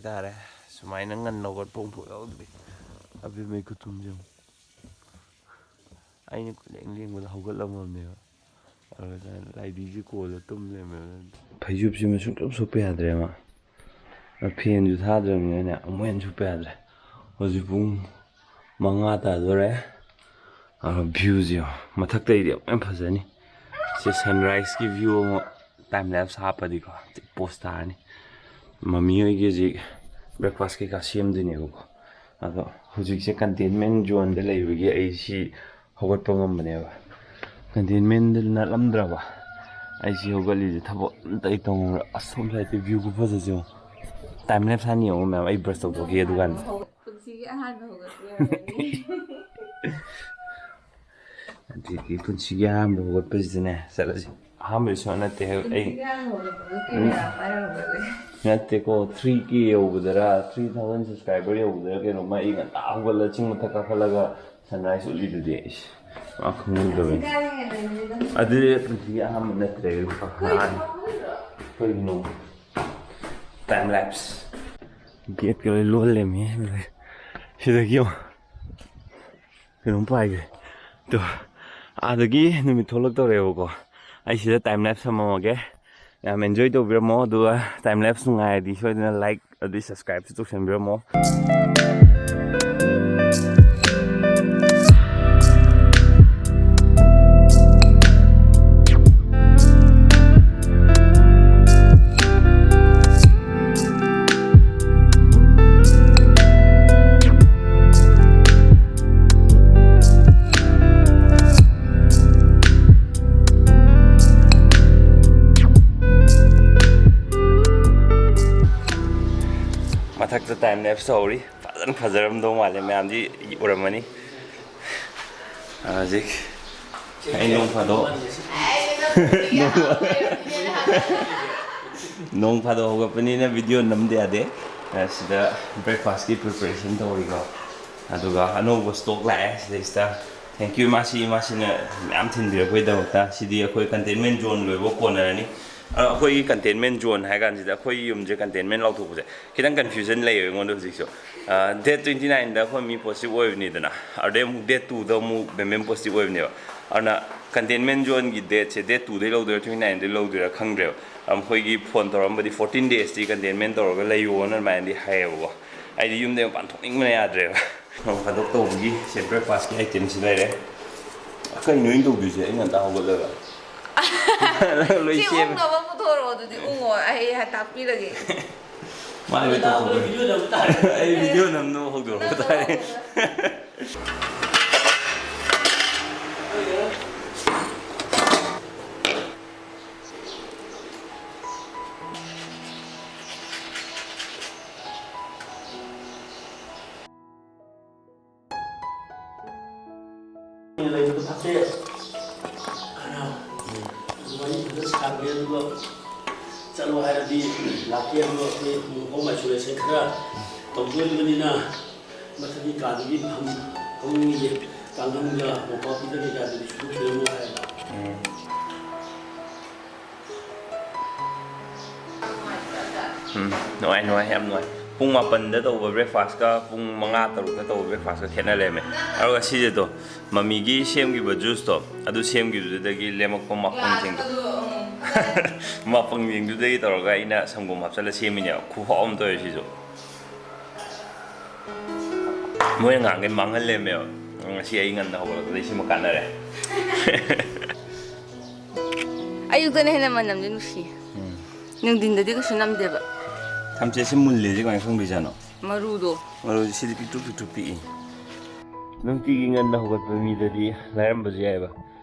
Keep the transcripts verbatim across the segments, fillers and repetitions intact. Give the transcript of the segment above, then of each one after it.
ꯇꯥꯔꯦ꯫ ꯁꯨꯃꯥꯏꯅ ꯉꯟꯅ ꯍꯧꯒꯠꯄ ꯑꯃꯨꯛꯐꯥꯎ ꯌꯥꯎꯗ꯭ꯔꯤ꯫ ꯑꯕꯦꯝꯃꯩ ꯈꯨꯇꯨꯝꯁꯦ ꯌꯦꯡꯉꯨ꯫ ꯑꯩꯅ ꯀꯣꯏꯂꯦꯡ ꯂꯦꯡꯕꯗ ꯍꯧꯒꯠꯂꯝꯃꯕꯅꯦꯕ꯫ ꯑꯗꯨꯒ ꯂꯥꯏꯙꯤꯁꯤ ꯀꯣꯜꯂ ꯇꯨꯝ ꯂꯩꯔꯝꯃꯦꯕ꯫ ꯐꯩꯖꯨꯞꯁꯤꯃ ꯁꯨꯡꯁꯨꯞ ꯁꯨꯞꯄ ꯌꯥꯗ꯭ꯔꯦ ꯃꯥ꯫ ꯐꯦꯟꯁꯨ ꯊꯥꯗ꯭ꯔꯕꯅꯤꯅꯅꯦ, ꯑꯃꯨꯛ ꯍꯦꯟꯅ ꯁꯨꯞꯄ ꯌꯥꯗ꯭ꯔꯦ꯫ ꯍꯧꯖꯤꯛ ꯄꯨꯡ ꯃꯉꯥ ꯇꯥꯗꯣꯔꯦ꯫ ꯑꯗꯣ ꯚ꯭ꯌꯨꯁꯦ ꯌꯦꯡꯉꯣ, ꯃꯊꯛꯇꯩꯗꯤ ꯑꯃꯨꯛ ꯍꯦꯟꯅ ꯐꯖꯅꯤ꯫ ꯁꯤ ꯁꯟꯔꯥꯏꯁꯀꯤ ꯚ꯭ꯌꯨ ꯑꯃ ꯇꯥꯏꯝ ꯂꯦꯞꯁ ꯍꯥꯞꯄꯗꯤꯀꯣ, ꯄꯣꯁ ꯇꯥꯔꯅꯤ꯫ ꯃꯃꯤ ꯍꯣꯏꯒꯤ ꯍꯧꯖꯤꯛ ꯕ꯭ꯔꯦꯛꯐꯥꯁ ꯀꯩꯀꯥ ꯁꯦꯝꯗꯣꯏꯅꯦꯕꯀꯣ꯫ ꯑꯗꯣ ꯍꯧꯖꯤꯛꯁꯦ ꯀꯟꯇꯦꯟꯃꯦꯟ ꯖꯣꯟꯗ ꯂꯩꯕꯒꯤ ꯑꯩ ꯁꯤ ꯍꯧꯒꯠꯄ ꯉꯝꯕꯅꯦꯕ꯫ ꯀꯟꯇꯦꯟꯃꯦꯟꯗ ꯅꯠꯂꯝꯗ꯭ꯔꯕ ꯑꯩ ꯁꯤ ꯍꯧꯒꯠꯂꯤꯁꯦ ꯊꯕꯛ ꯑꯝꯇ ꯑꯩ ꯇꯧꯉꯝꯃꯔꯣꯏ꯫ ꯑꯁ, ꯁꯣꯝ ꯁꯥꯏꯗꯇ ꯚ꯭ꯌꯨ ꯈꯨꯐꯖꯁꯦ ꯌꯦꯡꯉꯣ꯫ ꯇꯥꯏꯝ ꯂꯦꯞꯁ ꯍꯥꯟꯅ ꯌꯦꯡꯉꯣ ꯃꯌꯥꯝ, ꯑꯩ ꯕ꯭ꯔꯁ ꯇꯧꯊꯣꯛꯈꯤ ꯑꯗꯨꯀꯥꯟꯗ꯫ ꯄꯨꯟꯁꯤꯒꯤ ꯑꯍꯥꯟꯕ ꯍꯧꯒꯠꯄ ꯑꯣꯏꯔꯝꯒꯅꯤ꯫ ꯑꯗꯒꯤ ꯄꯨꯟꯁꯤꯒꯤ ꯑꯍꯥꯟꯕ ꯍꯧꯒꯠꯄꯁꯤꯗꯅꯦ ꯆꯠꯂꯁꯤ꯫ ꯑꯍꯥꯟꯕꯗꯤ ꯁꯨꯡꯅꯠ ꯅꯠꯇꯦ ꯑꯩ꯫ ꯄꯨꯟꯁꯤꯒꯤ ꯑꯍꯥꯟꯕ ꯍꯧꯒꯠꯄꯗꯣ ꯀꯦꯃꯦꯔꯥ ꯄꯥꯏꯔ ꯍꯧꯒꯠꯂꯦ꯫ ꯅꯠꯇꯦꯀꯣ, ꯊ꯭ꯔꯤ ꯀꯦ ꯌꯧꯕꯗꯔ, ꯊ꯭ꯔꯤ ꯊꯥꯎꯖꯟ ꯁꯕꯁꯀ꯭ꯔꯥꯏꯕꯔ ꯌꯧꯕꯗꯔ ꯀꯩꯅꯣꯝꯃ ꯑꯩ ꯉꯟꯇꯥ ꯍꯧꯒꯠꯂ ꯆꯤꯡ ꯃꯊꯛ ꯀꯥꯈꯠꯂꯒ ꯁꯟꯔꯥꯏꯁ ꯎꯠꯂꯤꯗꯨꯗꯤ꯫ ꯑꯩꯁ, ꯃꯥ ꯈꯪꯍꯧꯗꯕꯅꯤ꯫ ꯀꯥꯔꯤꯉꯩꯗꯅꯤꯗ꯫ ꯑꯗꯨꯗꯤ ꯄꯨꯟꯁꯤꯒꯤ ꯑꯍꯥꯟꯕ ꯅꯠꯇ꯭ꯔꯦ꯫ ꯀꯩꯅꯣ? ꯀꯩꯒꯤꯅꯣ? ꯇꯥꯏꯝ ꯂꯦꯞꯁ꯫ ꯒꯦꯠꯀ ꯂꯣꯏ ꯂꯣꯜ ꯂꯩꯔꯝꯃꯦ꯫ ꯁꯤꯗꯒꯤ ꯌꯦꯡꯉꯣ꯫ ꯀꯩꯅꯣꯝ ꯄꯥꯏꯈ꯭ꯔꯦ꯫ ꯇꯣ, ꯑꯥꯗꯒꯤ ꯅꯨꯃꯤꯠ ꯊꯣꯛꯂꯛꯇꯧꯔꯦꯕꯀꯣ꯫ ꯑꯩ ꯁꯤꯗ ꯇꯥꯏꯝ ꯂꯦꯞꯁ ꯊꯝꯃꯝꯃꯒꯦ꯫ ꯌꯥꯝ ꯑꯦꯟꯖꯣꯏ ꯇꯧꯕꯤꯔꯝꯃꯣ꯫ ꯑꯗꯨꯒ ꯇꯥꯏꯝ ꯂꯦꯞꯁ ꯅꯨꯡꯉꯥꯏꯔꯗꯤ ꯁꯣꯏꯗꯅ ꯂꯥꯏꯛ ꯑꯗꯨꯗꯤ ꯁꯕꯁꯀ꯭ꯔꯥꯏꯕꯁꯨ ꯇꯧꯁꯟꯕꯤꯔꯝꯃꯣ꯫ ꯃꯊꯛꯇ ꯇꯥꯏꯝ ꯂꯦꯞꯁ ꯇꯧꯍꯧꯔꯤ꯫ ꯐꯖꯅ ꯐꯖꯔꯝꯗꯧ ꯃꯥꯜꯂꯦ, ꯃꯌꯥꯝꯗꯤ ꯎꯔꯝꯃꯅꯤ꯫ ꯍꯧꯖꯤꯛ ꯑꯩ ꯅꯣꯡ ꯐꯥꯗꯣꯛ ꯅꯣꯡ ꯐꯥꯗꯣꯛ ꯍꯧꯒꯠꯄꯅꯤꯅ ꯚꯤꯗꯤꯑꯣ ꯅꯝꯗ ꯌꯥꯗꯦ꯫ ꯁꯤꯗ ꯕ꯭ꯔꯦꯛꯐꯥꯁꯀꯤ ꯄ꯭ꯔꯤꯄꯦꯔꯦꯁꯟ ꯇꯧꯔꯤꯀꯣ꯫ ꯑꯗꯨꯒ ꯑꯅꯧꯕ ꯁ꯭ꯇꯣꯛ ꯂꯥꯛꯑꯦ ꯁꯤꯗꯩꯁꯤꯗ꯫ Thank you ꯏꯃꯥꯁꯤ, ꯏꯃꯥꯁꯤꯅ ꯃꯌꯥꯝ ꯊꯤꯟꯕꯤꯔꯛꯄꯒꯤꯗꯃꯛꯇ꯫ ꯁꯤꯗꯤ ꯑꯩꯈꯣꯏ ꯀꯟꯇꯦꯟꯃꯦꯟ ꯖꯣꯟ ꯂꯣꯏꯕ ꯀꯣꯟꯅꯔꯅꯤ꯫ ꯑ, ꯑꯩꯈꯣꯏꯒꯤ containment zone ꯍꯥꯏ ꯀꯥꯟꯁꯤꯗ ꯑꯩꯈꯣꯏꯒꯤ ꯌꯨꯝꯁꯦ containment ꯂꯥꯎꯊꯣꯛꯄꯁꯦ ꯈꯤꯇꯪ confusion ꯂꯩꯌꯦꯕ ꯑꯩꯉꯣꯟꯗ ꯍꯧꯖꯤꯛꯁꯨ꯫ ꯑ, date twenty nineꯗ ꯑꯩꯈꯣꯏ ꯃꯤ positive ꯑꯣꯏꯕꯅꯤꯗꯅ, ꯑꯗꯩ ꯑꯃꯨꯛ date twoꯗ ꯑꯃꯨꯛ ꯕꯦꯝꯕꯦꯝ positive ꯑꯣꯏꯕꯅꯦꯕ꯫ ꯑꯗꯨꯅ containment zoneꯒꯤ dateꯁꯦ date twoꯗꯩ ꯂꯧꯗꯣꯏꯔꯥ twenty nineꯗꯩ ꯂꯧꯗꯣꯏꯔꯥ ꯈꯪꯗ꯭ꯔꯦꯕ꯫ ꯑꯗꯨꯝ ꯑꯩꯈꯣꯏꯒꯤ phone ꯇꯧꯔꯛꯑꯝꯕꯗꯤ fourteen daysꯇꯤ containment ꯇꯧꯔꯒ ꯂꯩꯌꯣꯅ ꯑꯗꯨꯃꯥꯏꯅꯗꯤ ꯍꯥꯏꯌꯦꯕꯀꯣ꯫ ꯑꯩꯗꯤ ꯌꯨꯝꯗꯩ ꯃꯄꯥꯟ ꯊꯣꯛꯅꯤꯡꯕꯅ ꯌꯥꯗ꯭ꯔꯦꯕ꯫ ꯅꯣꯡ ꯐꯥꯗꯣꯛ ꯇꯧꯕꯒꯤ ꯁꯦ breakfastꯀꯤ itemꯁꯤ ꯂꯩꯔꯦ꯫ ꯀꯩꯅꯣ ꯑꯩꯅ ꯇꯧꯗꯣꯏꯁꯦ? ꯑꯩ ꯉꯟꯇꯥ ꯍꯧꯒꯠꯂꯒ ꯂꯣꯏ ꯁꯤ ꯁꯦꯝꯃꯦ꯫ ꯎꯪꯅꯕ ꯄꯨꯊꯣꯔꯛꯑꯣ ꯑꯗꯨꯗꯤ꯫ ꯎꯪꯉꯣ, ꯑꯩ ꯇꯥꯛꯄꯤꯔꯒꯦ꯫ ꯃꯥꯅ ꯂꯣꯏ ꯇꯧꯊꯣꯛꯈ꯭ꯔꯦ꯫ ꯑꯩ video ꯅꯝꯅꯕ ꯍꯧꯗꯣꯔꯛꯄ ꯇꯥꯔꯦ꯫ ꯂꯩꯕꯗꯣ ꯐꯠꯇꯦ꯫ ꯈꯔ ꯋꯥꯔꯤ ꯐꯖꯅ ꯁꯥꯒꯦ, ꯑꯗꯨꯒ ꯆꯠꯂꯣ ꯍꯥꯏꯔꯗꯤ ꯂꯥꯛꯀꯦ, ꯑꯗꯨꯒ ꯑꯩꯈꯣꯏ home isolation ꯈꯔ ꯇꯧꯗꯣꯔꯤꯕꯅꯤꯅ ꯃꯊꯛꯀꯤ ꯀꯥꯗꯨꯒꯤ ꯐꯝ-, ꯐꯃꯨꯡꯒꯤ ꯀꯥꯡꯈꯟꯒ ꯃꯣꯝꯄꯥꯛꯄꯤꯗ ꯀꯩꯀꯥꯗꯨꯗꯤ ꯁꯨꯡꯁꯣꯏ ꯁꯣꯏꯗꯅ ꯍꯥꯏꯕ꯫ ꯎꯝ, ꯅꯨꯡꯉꯥꯏ, ꯅꯨꯡꯉꯥꯏ, ꯌꯥꯝ ꯅꯨꯡꯉꯥꯏ꯫ ꯄꯨꯡ ꯃꯥꯄꯟꯗ ꯇꯧꯕ breakfastꯀ ꯄꯨꯡ ꯃꯉꯥ, ꯇꯔꯨꯛꯇ ꯇꯧꯕ breakfastꯀ ꯈꯦꯠꯅ ꯂꯩꯔꯝꯃꯦ꯫ ꯑꯗꯨꯒ ꯁꯤꯁꯦ ꯇꯣ, ꯃꯃꯤꯒꯤ ꯁꯦꯝꯈꯤꯕ juiceꯇꯣ, ꯑꯗꯨ ꯁꯦꯝꯈꯤꯕꯗꯨꯗꯒꯤ ꯂꯦꯝꯃꯛꯄ ꯃꯈꯣꯡꯁꯤꯡꯗꯣ꯫ ꯃꯄꯪꯁꯤꯡꯗꯨꯗꯒꯤ ꯇꯧꯔꯒ ꯑꯩꯅ ꯁꯪꯒꯣꯝ ꯍꯥꯞꯆꯜꯂ ꯁꯦꯝꯃꯤꯅꯦꯕ꯫ ꯈꯨꯍꯥꯎ ꯑꯃ ꯇꯧꯋꯦ ꯁꯤꯁꯨ꯫ ꯃꯣꯏꯅ ꯉꯥꯡꯈꯩ ꯃꯥꯡꯍꯜꯂꯦꯃꯦꯕ꯫ ꯉꯁꯤ ꯑꯩ ꯉꯟꯅ ꯍꯧꯒꯠꯂꯛꯄꯗ ꯁꯤꯃ ꯀꯥꯟꯅꯔꯦ꯫ ꯑꯌꯨꯛꯇꯅ ꯍꯦꯟꯅ ꯃꯅꯝꯗꯤ ꯅꯨꯡꯁꯤ꯫ ꯎꯝ꯫ ꯅꯨꯡꯊꯤꯟꯗꯗꯤ ꯀꯩꯁꯨ ꯅꯝꯗꯦꯕ꯫ ꯊꯝꯆꯦꯠꯁꯦ ꯃꯨꯜꯂꯦꯁꯦ ꯀꯃꯥꯏꯅ ꯈꯪꯗꯣꯏꯖꯥꯠꯅꯣ? ꯃꯔꯨꯗꯣ꯫ ꯃꯔꯨꯁꯦ ꯁꯤꯗꯤ ꯄꯤꯛꯇ꯭ꯔꯨ ꯄꯤꯛꯇ꯭ꯔꯨ ꯄꯤꯛꯏ꯫ ꯅꯨꯡꯇꯤꯒꯤ ꯉꯟꯅ ꯍꯧꯒꯠꯄ ꯃꯤꯗꯗꯤ ꯂꯥꯏꯔꯝꯕꯁꯨ ꯌꯥꯏꯑꯕ꯫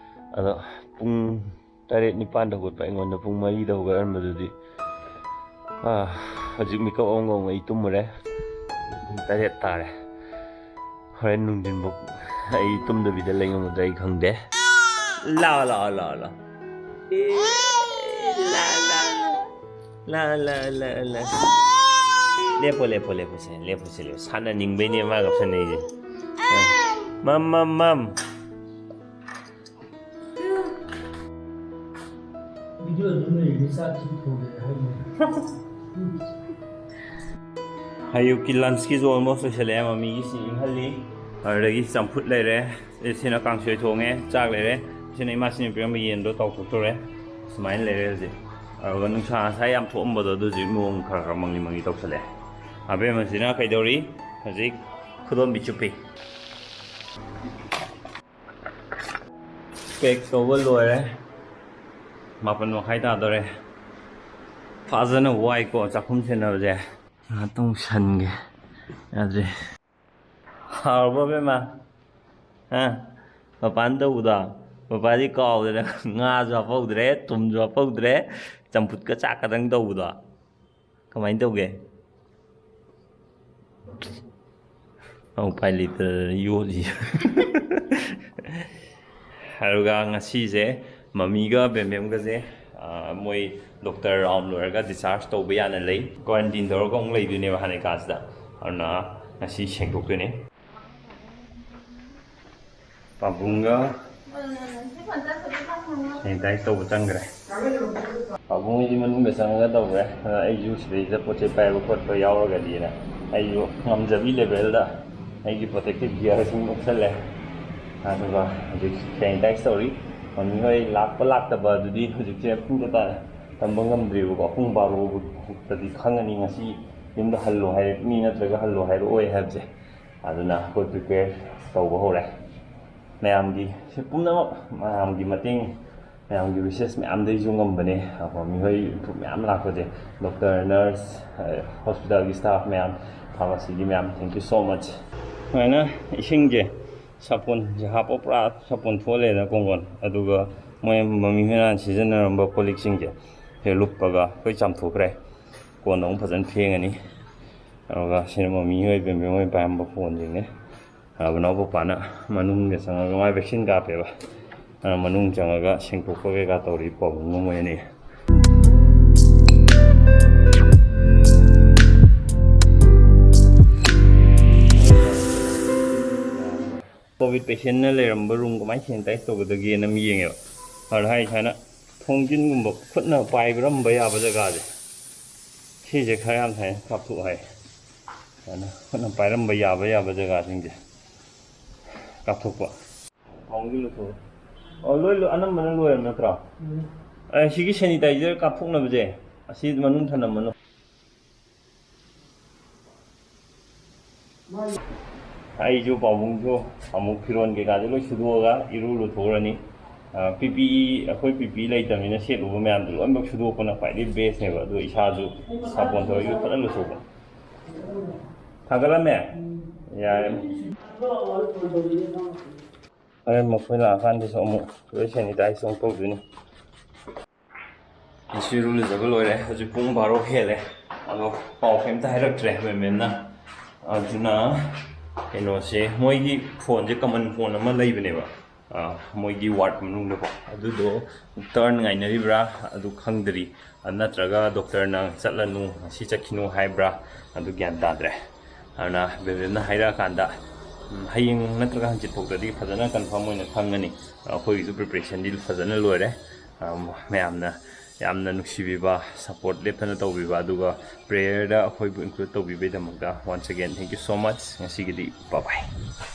ꯑꯗꯣ ꯄꯨꯡ ꯇꯔꯦꯠ ꯅꯤꯄꯥꯟꯗ ꯍꯧꯒꯠꯄ ꯑꯩꯉꯣꯟꯗ ꯄꯨꯡ ꯃꯔꯤꯗ ꯍꯧꯒꯠꯍꯟꯕꯗꯨꯗꯤ, ꯑꯥ, ꯍꯧꯖꯤꯛ ꯃꯤꯀꯞ ꯑꯃꯒ ꯑꯃꯨꯛ ꯑꯩ ꯇꯨꯝꯃꯨꯔꯦ꯫ ꯄꯨꯡ ꯇꯔꯦꯠ ꯇꯥꯔꯦ꯫ ꯍꯣꯔꯦꯟ ꯅꯨꯡꯊꯤꯟꯐꯥꯎ ꯑꯩ ꯇꯨꯝꯗꯕꯤꯗ ꯂꯩ ꯉꯝꯒꯗ꯭ꯔꯥ ꯑꯩ ꯈꯪꯗꯦ꯫ ꯂꯥꯎ, ꯂꯥꯎ, ꯂꯥꯎ, ꯂꯥꯎ꯫ ꯑꯦ, ꯂꯥ, ꯂꯥ, ꯂꯥ꯫ ꯂꯥ, ꯂꯥ, ꯂꯥ, ꯂꯥ꯫ ꯂꯦꯞꯄꯣ, ꯂꯦꯞꯄꯣ, ꯂꯦꯞꯄꯣ, ꯁꯦ, ꯂꯦꯞꯄꯣ, ꯁꯦ, ꯂꯦꯞꯄꯣ꯫ ꯁꯥꯟꯅꯅꯤꯡꯕꯩꯅꯦ ꯃꯥ ꯀꯞꯁꯟꯅꯩꯁꯦ꯫ ꯃꯝ, ꯃꯝ, ꯃꯝ꯫ Video ꯑꯗꯨꯝ ꯂꯩꯔꯤ꯫ ꯑꯌꯨꯛꯀꯤ lunchꯀꯤꯁꯨ almost ꯂꯣꯏꯁꯤꯜꯂꯛꯑꯦ꯫ ꯃꯃꯤꯒꯤꯁꯤ ꯏꯪꯍꯜꯂꯤ, ꯑꯗꯨꯗꯒꯤ ꯆꯝꯐꯨꯠ ꯂꯩꯔꯦ꯫ ꯑꯦ, ꯁꯤꯅ ꯀꯥꯡꯁꯣꯏ ꯊꯣꯡꯉꯦ, ꯆꯥꯛ ꯂꯩꯔꯦ꯫ ꯁꯤꯅ ꯏꯃꯥꯁꯤꯅ ꯄꯤꯔꯝꯕ ꯌꯦꯟꯗꯣ ꯇꯥꯎꯊꯣꯛꯇꯣꯔꯦ꯫ ꯁꯨꯃꯥꯏꯅ ꯂꯩꯔꯦ ꯍꯧꯖꯤꯛ꯫ ꯑꯗꯨꯒ ꯅꯨꯡꯁꯥ ꯉꯁꯥꯏ ꯌꯥꯝ ꯊꯣꯛꯑꯝꯕꯗꯣ ꯑꯗꯨ ꯍꯧꯖꯤꯛ ꯅꯣꯡ ꯈꯔ ꯈꯔ ꯃꯪꯂꯤ ꯃꯪꯂꯤ ꯇꯧꯁꯜꯂꯛꯑꯦ꯫ ꯑꯕꯦꯝꯃꯁꯤꯅ ꯀꯩꯗꯧꯔꯤ? ꯍꯧꯖꯤꯛ ꯈꯨꯗꯣꯝꯕꯤ ꯆꯨꯞꯄꯤ꯫ Pack ꯇꯧꯕ ꯂꯣꯏꯔꯦ꯫ ꯃꯥꯄꯟ ꯃꯈꯥꯏ ꯇꯥꯗꯣꯔꯦ꯫ ꯐꯖꯅ ꯋꯥꯏꯀꯣ ꯆꯥꯛꯈꯨꯝ ꯁꯦꯟꯅꯕꯁꯦ꯫ ꯉꯥꯏꯍꯥꯛꯇꯪ ꯁꯟꯒꯦ꯫ ꯌꯥꯗ꯭ꯔꯦ꯫ ꯍꯥꯎꯔꯕꯣ ꯕꯦꯝꯃ? ꯍꯥ? ꯄꯄꯥꯅ ꯇꯧꯕꯗꯣ? ꯄꯄꯥꯗꯤ ꯀꯥꯎꯗꯅ ꯉꯥꯁꯨ ꯍꯥꯞꯄꯧꯗ꯭ꯔꯦ, ꯊꯨꯝꯁꯨ ꯍꯥꯞꯄꯧꯗ꯭ꯔꯦ, ꯆꯝꯐꯨꯠꯀ ꯆꯥꯛꯀꯗꯪ ꯇꯧꯕꯗꯣ꯫ ꯀꯃꯥꯏꯅ ꯇꯧꯒꯦ? ꯑꯧ, ꯎꯄꯥꯏ ꯂꯩꯇꯗꯅ ꯌꯣꯠꯂꯤ꯫ ꯑꯗꯨꯒ ꯉꯁꯤꯁꯦ ꯃꯃꯤꯒ ꯕꯦꯝꯕꯦꯝꯒꯁꯦ, ꯑꯥ, ꯃꯣꯏ ꯗꯣꯛꯇꯔ ꯔꯥꯎꯟ ꯂꯣꯏꯔꯒ discharge ꯇꯧꯕ ꯌꯥꯅ ꯂꯩ꯫ Quarantine ꯇꯧꯔꯒ ꯑꯃꯨꯛ ꯂꯩꯗꯣꯏꯅꯦꯕ ꯍꯥꯟꯅꯩ ꯀꯥꯁꯤꯗ꯫ ꯑꯗꯨꯅ ꯉꯁꯤ ꯁꯦꯡꯗꯣꯛꯇꯣꯏꯅꯦ꯫ ꯄꯥꯕꯨꯡꯒ sanitize ꯇꯧꯕ ꯆꯪꯈ꯭ꯔꯦ꯫ ꯄꯥꯕꯨꯡꯒꯤꯗꯤ ꯃꯅꯨꯡꯗ ꯆꯪꯉꯒ ꯇꯧꯈ꯭ꯔꯦ꯫ ꯑꯗ ꯑꯩꯁꯨ ꯁꯤꯗꯩꯗ ꯄꯣꯠ ꯆꯩ ꯄꯥꯏꯕ ꯈꯣꯠꯄ ꯌꯥꯎꯔꯒꯗꯤꯅ ꯑꯩꯁꯨ ꯉꯝꯖꯕꯤ levelꯗ ꯑꯩꯒꯤ protective gearꯁꯤꯡ ꯎꯞꯁꯜꯂꯦ꯫ ꯑꯗꯨꯒ ꯍꯧꯖꯤꯛ sanitize ꯇꯧꯔꯤ꯫ ꯃꯃꯤ ꯍꯣꯏ ꯂꯥꯛꯄ ꯂꯥꯛꯇꯕ ꯑꯗꯨꯗꯤ ꯍꯧꯖꯤꯛꯁꯦ ꯄꯨꯡ ꯀꯌꯥ ꯇꯥꯔꯦ? ꯇꯝꯕ ꯉꯝꯗ꯭ꯔꯤꯕꯀꯣ꯫ ꯄꯨꯡ ꯕꯥꯔꯣ ꯐꯥꯎꯗꯗꯤ ꯈꯪꯉꯅꯤ ꯉꯁꯤ ꯌꯨꯝꯗ ꯍꯜꯂꯣ ꯍꯥꯏꯔꯛꯅꯤ ꯅꯠꯇ꯭ꯔꯒ ꯍꯜꯂꯣ ꯍꯥꯏꯔꯛꯑꯣꯏ ꯍꯥꯏꯕꯁꯦ꯫ ꯑꯗꯨꯅ ꯑꯩꯈꯣꯏ prepare ꯇꯧꯕ ꯍꯧꯔꯦ꯫ ꯃꯌꯥꯝꯒꯤ ꯁꯤ ꯄꯨꯝꯅꯃꯛ ꯃꯌꯥꯝꯒꯤ ꯃꯇꯦꯡ, ꯃꯌꯥꯝꯒꯤ wishes ꯃꯌꯥꯝꯗꯒꯤꯁꯨ ꯉꯝꯕꯅꯦ꯫ ꯑꯩꯈꯣꯏ ꯃꯤꯑꯣꯏ ꯃꯌꯥꯝ ꯂꯥꯛꯄꯁꯦ, doctor, nurse, hospitalꯒꯤ staff ꯃꯌꯥꯝ, pharmacyꯒꯤ ꯃꯌꯥꯝ, thank you so much꯫ ꯁꯨꯃꯥꯏꯅ ꯏꯁꯤꯡꯁꯦ ꯁꯥꯄꯣꯟꯁꯦ ꯍꯥꯞꯄ ꯄꯨꯔꯥ ꯁꯥꯄꯣꯟ ꯊꯣꯛꯍꯜꯂꯦꯅ ꯀꯣꯡꯒꯣꯟ, ꯑꯗꯨꯒ ꯃꯣꯏ ꯃꯃꯤ ꯍꯣꯏꯅ ꯁꯤꯖꯤꯟꯅꯔꯝꯕ ꯀꯣꯜ ꯂꯤꯛꯁꯤꯡꯁꯦ ꯁꯤꯗ ꯂꯨꯞꯄꯒ ꯑꯩꯈꯣꯏ ꯆꯥꯝꯊꯣꯛꯈ꯭ꯔꯦ꯫ ꯀꯣꯟꯅ ꯑꯃꯨꯛ ꯐꯖꯅ ꯐꯦꯡꯉꯅꯤ꯫ ꯑꯗꯨꯒ ꯁꯤꯅ ꯃꯃꯤ ꯍꯣꯏ ꯕꯦꯝꯕꯦꯝ ꯍꯣꯏ ꯄꯥꯏꯔꯝꯕ ꯐꯣꯟꯁꯤꯡꯅꯦ꯫ ꯑꯕꯅꯥꯎ ꯄꯄꯥꯅ ꯃꯅꯨꯡꯗ ꯆꯪꯉꯒ ꯃꯥꯏ vaccine ꯀꯥꯞꯄꯦꯕ꯫ ꯑꯗꯨꯅ ꯃꯅꯨꯡ ꯆꯪꯉꯒ ꯁꯦꯡꯗꯣꯛꯄ ꯀꯩꯀꯥ ꯇꯧꯔꯤ ꯄꯥꯕꯨꯡꯒ ꯃꯣꯏ ꯑꯅꯤ꯫ Covid patientꯅ ꯂꯩꯔꯝꯕ room ꯀꯃꯥꯏꯅ sanitize ꯇꯧꯒꯗꯒꯦꯅ ꯑꯃ ꯌꯦꯡꯉꯦꯕ꯫ ꯑꯗꯨꯗ ꯍꯥꯏ ꯁꯨꯃꯥꯏꯅ ꯈꯣꯡꯖꯤꯟꯒꯨꯝꯕ ꯈꯨꯠꯅ ꯄꯥꯏꯔꯝꯕ ꯌꯥꯕ ꯖꯒꯥꯁꯦ, ꯁꯤꯁꯦ ꯈꯔ ꯌꯥꯝ ꯁꯨꯃꯥꯏꯅ ꯀꯥꯞꯊꯣꯛ ꯍꯥꯏ꯫ ꯁꯨꯃꯥꯏꯅ ꯈꯨꯠꯅ ꯄꯥꯏꯔꯝꯕ ꯌꯥꯕ ꯌꯥꯕ ꯖꯒꯥꯁꯤꯡꯁꯦ ꯀꯥꯞꯊꯣꯛꯄ꯫ ꯈꯣꯡꯒꯤ ꯂꯧꯊꯣꯛ꯫ ꯑꯣ, ꯂꯣꯏ ꯂꯣꯏ, ꯑꯅꯝꯕꯅ ꯂꯣꯏꯔꯕ ꯅꯠꯇ꯭ꯔꯣ? ꯑꯦ, ꯁꯤꯒꯤ ꯁꯦꯅꯤꯇꯥꯏꯖꯔ ꯀꯥꯞꯊꯣꯛꯅꯕꯁꯦ ꯑꯁꯤ ꯃꯅꯨꯡ ꯊꯝꯂꯝꯃꯅꯨ꯫ ꯑꯩꯁꯨ ꯄꯥꯕꯨꯡꯁꯨ ꯑꯃꯨꯛ ꯐꯤꯔꯣꯟ ꯀꯩꯀꯥꯁꯦ ꯂꯣꯏ ꯁꯨꯗꯣꯛꯑꯒ ꯏꯔꯨ ꯂꯨꯊꯣꯛꯎꯔꯅꯤ꯫ ꯄꯤ ꯄꯤ ꯏ, ꯑꯩꯈꯣꯏ ꯄꯤ ꯄꯤ ꯏ ꯂꯩꯇꯕꯅꯤꯅ ꯁꯦꯠꯂꯨꯕ ꯃꯌꯥꯝꯗꯣ ꯂꯣꯏꯅꯃꯛ ꯁꯨꯗꯣꯛꯄꯅ ꯈ꯭ꯋꯥꯏꯗꯒꯤ ꯕꯦꯁꯅꯦꯕ꯫ ꯑꯗꯣ ꯏꯁꯥꯁꯨ ꯁꯥꯄꯣꯟ ꯇꯧꯔꯒ ꯐꯖꯅ ꯂꯨꯊꯣꯛꯄ꯫ ꯊꯥꯒꯠꯂꯝꯃꯦ? ꯌꯥꯔꯦ꯫ ꯍꯣꯔꯦꯟ ꯃꯈꯣꯏ ꯂꯥꯛꯑꯀꯥꯟꯗꯁꯨ ꯑꯃꯨꯛ ꯂꯣꯏ ꯁꯦꯅꯤꯇꯥꯏꯁ ꯑꯃꯨꯛ ꯇꯧꯗꯣꯏꯅꯤ꯫ ꯉꯁꯤ ꯏꯔꯨ ꯂꯨꯖꯕ ꯂꯣꯏꯔꯦ꯫ ꯍꯧꯖꯤꯛ ꯄꯨꯡ ꯕꯥꯔꯣ ꯍꯦꯜꯂꯦ꯫ ꯑꯗꯣ ꯄꯥꯎ ꯀꯩꯝꯇ ꯍꯥꯏꯔꯛꯇ꯭ꯔꯦ ꯃꯦꯝ ꯃꯦꯝꯅ꯫ ꯑꯗꯨꯅ ꯀꯩꯅꯣꯁꯦ, ꯃꯣꯏꯒꯤ ꯐꯣꯟꯁꯦ ꯀꯃꯟ ꯐꯣꯟ ꯑꯃ ꯂꯩꯕꯅꯦꯕ, ꯑ, ꯃꯣꯏꯒꯤ ꯋꯥꯔꯗ ꯃꯅꯨꯡꯗꯀꯣ꯫ ꯑꯗꯨꯗꯣ ꯇꯔꯟ ꯉꯥꯏꯅꯔꯤꯕ꯭ꯔꯥ ꯑꯗꯨ ꯈꯪꯗ꯭ꯔꯤ꯫ ꯑ, ꯅꯠꯇ꯭ꯔꯒ ꯗꯣꯛꯇꯔꯅ ꯆꯠꯂꯅꯨ, ꯉꯁꯤ ꯆꯠꯈꯤꯅꯨ ꯍꯥꯏꯕ꯭ꯔꯥ, ꯑꯗꯨ ꯒ꯭ꯌꯥꯟ ꯇꯥꯗ꯭ꯔꯦ꯫ ꯑꯗꯨꯅ ꯃꯦꯝ ꯃꯦꯝꯅ ꯍꯥꯏꯔꯛꯑꯀꯥꯟꯗ, ꯎꯝ, ꯍꯌꯦꯡ ꯅꯠꯇ꯭ꯔꯒ ꯍꯪꯆꯤꯠ ꯐꯥꯎꯗꯗꯤ ꯐꯖꯅ ꯀꯟꯐꯥꯔꯝ ꯑꯣꯏꯅ ꯈꯪꯒꯅꯤ꯫ ꯑꯩꯈꯣꯏꯒꯤꯁꯨ ꯄ꯭ꯔꯤꯄꯦꯔꯦꯁꯟꯗꯤ ꯐꯖꯅ ꯂꯣꯏꯔꯦ꯫ ꯑꯝ, ꯃꯌꯥꯝꯅ ꯌꯥꯝꯅ ꯅꯨꯡꯁꯤꯕꯤꯕ, ꯁꯞꯄꯣꯔꯠ ꯂꯦꯞꯇꯅ ꯇꯧꯕꯤꯕ, ꯑꯗꯨꯒ ꯄ꯭ꯔꯦꯌꯔꯗ ꯑꯩꯈꯣꯏꯕꯨ include ꯇꯧꯕꯤꯕꯩꯗꯃꯛꯇ once again thank you so much꯫ ꯉꯁꯤꯒꯤꯗꯤ bye bye꯫